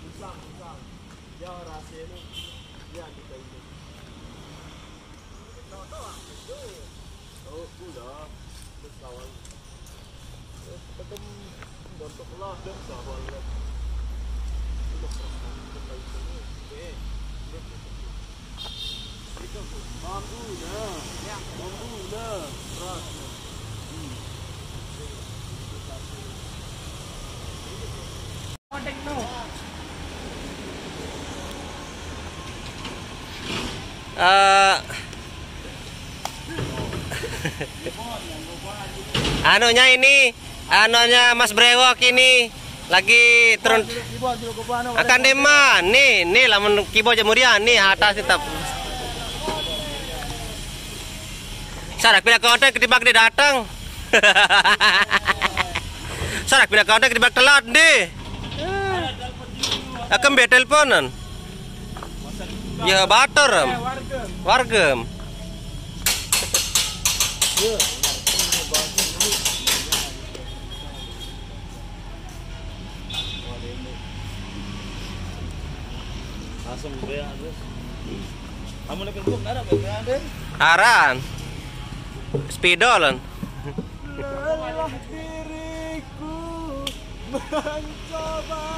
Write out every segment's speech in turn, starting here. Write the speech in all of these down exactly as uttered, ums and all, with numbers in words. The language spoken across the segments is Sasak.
Pisang, pisang. Ya, rasanya. Ya, kita ini. Oh, udah. Terus kawan. Terus ketemu. Untuk lah, dan kawan. Udah, terus kawan. Oke. Udah, gitu. Itu, bambu, nah. Ya. Bambu, nah. Keras. Eh, anunya ini, anunya Mas Brewok ini lagi turun. Akan dema nih, nih lamun kibo jemurian nih atas tetap. Sarak pindah konten ketimbang dia datang. Sarak pindah konten ketimbang telat nih. Akan be teleponan. Ya batur em. Warga em. Langsung B A terus. Kamu nak Facebook ada B A deh. Aran. Spidol kan. Lelah diriku mencoba.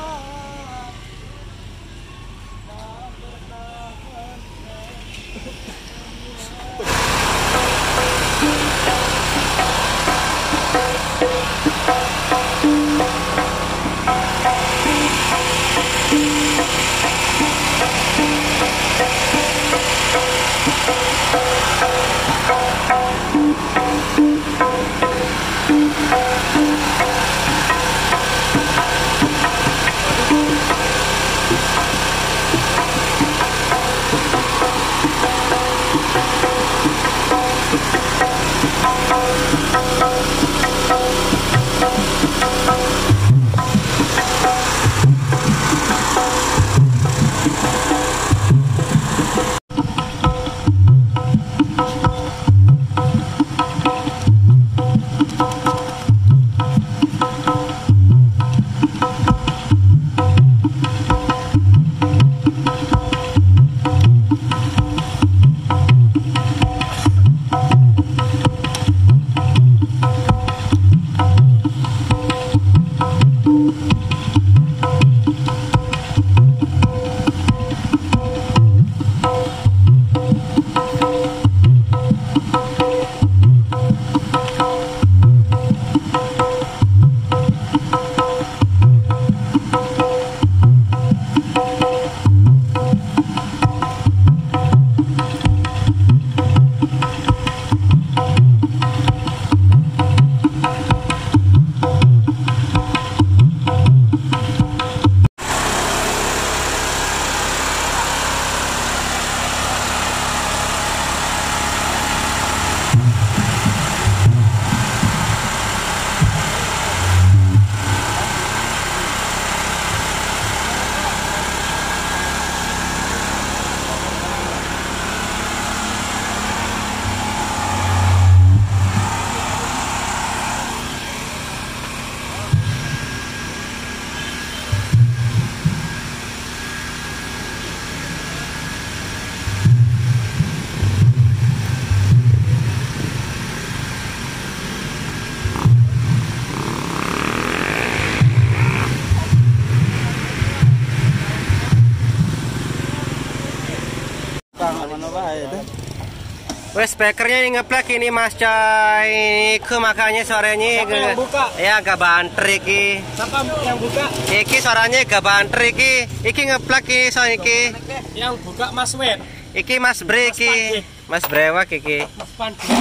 Wes speakernya yang ngeplek ini Mas Cai. Iku makanya suaranya Siapa yang buka? Ya agak banter iki. Siapa yang buka? Iki suaranya agak banter iki. Iki ngeplek iki soal iki. Yang buka Mas Wet. Iki Mas Bre iki. Mas Brewok iki. Mas Panji.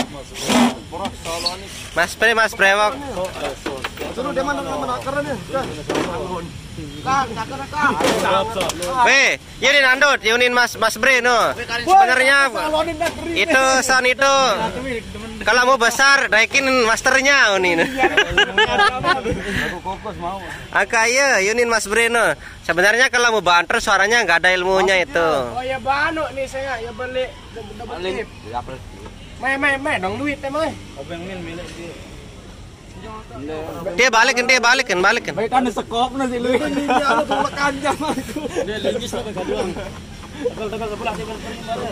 Mas Bre, Mas Brewok. Suruh dia mana mana karena nih. Kang, kang, kang. Weh, ini nandut, yunin Mas Mas Bre no. Sebenarnya itu sound itu kalau mau besar naikin masternya ini. Angka iya, yunin Mas Bre no. Sebenarnya kalau mau banter suaranya nggak ada ilmunya itu. Oh ya banu nih saya ya beli double tip. Mai mai mai dong duit teh mai. Obeng min milik dia. Dia balikin, dia balikin, balikin. Baik kan sekop nasi lu. Ini dia lu tolak aja aku. Dia linggis lu kagak doang. Tegal, tegal sebelah, tegal kering ada.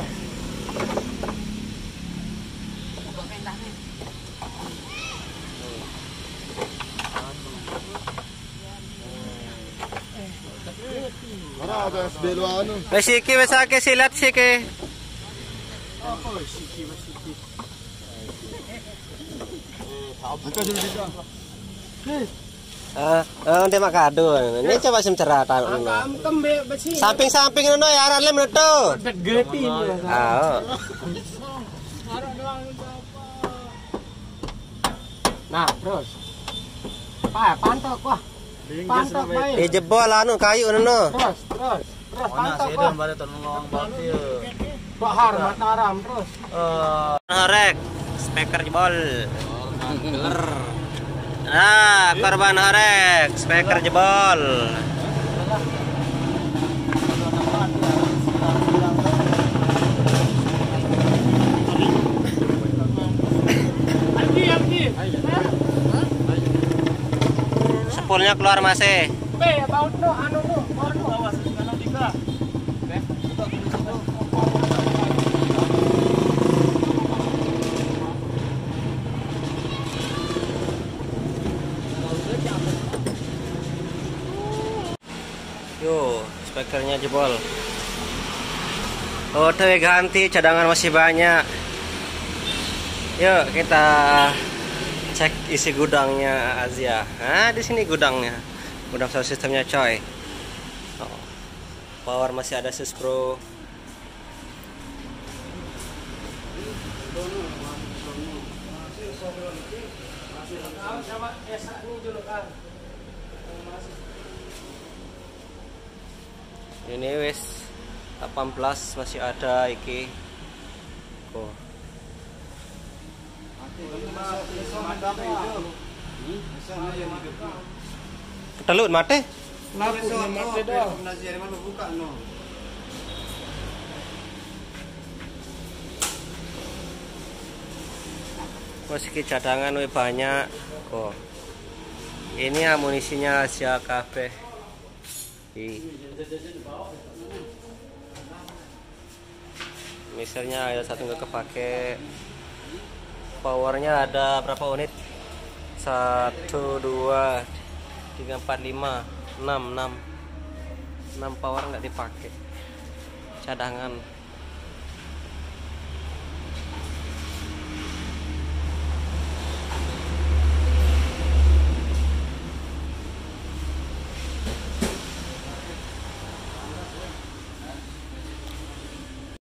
Mana ada S B lu anu? Wes iki, wes akeh silat sih ke. Apa sih iki, wes iki? Eh, apa sih kita? Eh, eh, dia mak kado. Ini coba sim cerah tangan. Angkam kembe besi. Samping-samping ngono ya, arane metu. Geti. Ah. Nah, terus. Pa, pantok wah. Pantok bae. Eh, jebol anu kayu ngono. Terus, terus. Terus pantok wah. Bare ton ngomong bakti. Bahar Mataram terus. Eh, horek, speaker jebol. Nah, korban horek, speaker jebol. Sepulnya keluar masih. Yo, speakernya jebol. Oke, ganti, cadangan masih banyak. Yuk, kita cek isi gudangnya Azya. Nah, di sini gudangnya. Gudang sound systemnya, coy. Oh. Power masih ada, sus, bro. Ini wis delapan belas, masih ada iki. Kok. Ketelut mate? Kenapa? Mate dah. Wes iki cadangan wis banyak. Kok. Ini amunisinya Asia kabeh. Di mixernya ada satu nggak kepake. Powernya ada berapa unit? Satu, dua, tiga, empat, lima, enam, enam. Enam power nggak dipakai. Cadangan.